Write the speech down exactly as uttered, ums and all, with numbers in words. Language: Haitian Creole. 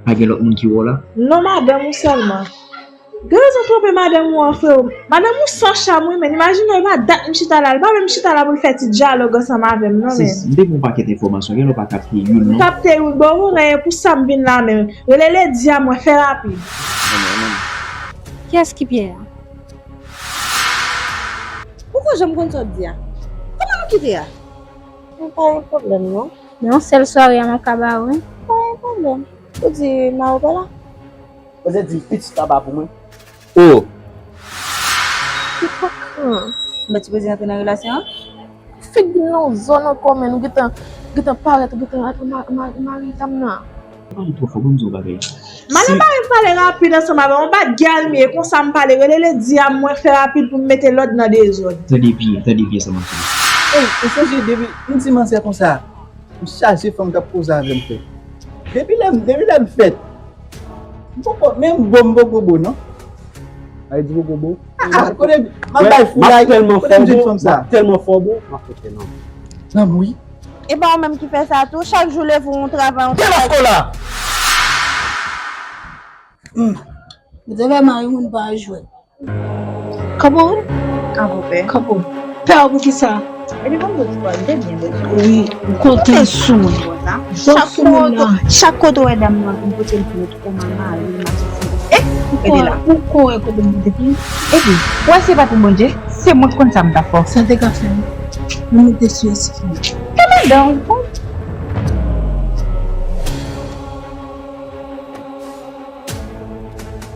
Pa gen lòt moun ki wè w la? Non, madanm ou sèlman. Gen rezon twonpe madanm ou an, freo. Madanm ou san cham, wi, men imajine w, e pa dat m chita la, li pa menm chita la pou l fè ti dyalòg ansanm avè m, non, men. Sis, m te gen yon pakèt enfòmasyon, gen lè w pa kapte youn, non. M kapte youn, bon, ou konnen, e pou sa m vin la menm. Rele Ledi a mwen, fè rapid. Kiyès ki Pyè a? Ou konn jan m konn sa w ap di a? Kòman nou kite a? Pa gen pwoblèm, non. Men yon sèl sware a m ap ka ba ou, wi. Pa gen pwoblèm. Ou di mari w pa la? Ou se di pitit pa ba pou mwen. Oh! Ki pwoblèm? Mèt sipoze antre nan relasyon an? Fèk vin nan yon zòn ankò, men nou gentan gentan parèt, ou gentan antre ma- ma- mari Tamna. Pale twò fò, ban m di w yon bagay. Madan pa vin pale rapid ansanm avè m, yon bat gyal m ye, konsa m pale, rele Ledi a mwen fè rapid pou m mete lòd nan dezòd. Tande byen, tande byen sa m ap di w. Ey, ou sonje depi m di manzè konsa, m chache fanm k ap koze avè m frè. Depi lè m, depi lè m fèt, m poko, menm bo m poko bo non. Ay di poko bo. Ah, kote m ap bay foulay, kote m jwenn fanm sa? M ap tèlman fò bo, m ap fete non. Lanmou wi. E pa ou menm ki fè sa tou, chak jou leve w travay, yon travay. Kèl afè w la? Hmm. Ou te fè mari moun pa jwe. Kanpe w. Kanpe w pè. Kanpe w. Pè w pou kisa? Epi konn bòs ou a, m te byen bòs ou. Wi, m kontan sou mwen. Bòs ou menm nan. Chak kote w wè dam nan vin pote l pou ou, kòman mari, madanm. Eh, ou kwè, ou kwè kote m pote pou ou? Epi, ou wè se pa pou Bondye, se mwen k konn sa m t ap fè w. Sa te ka fè m. Mwen te sou espri. Ke madanm, bon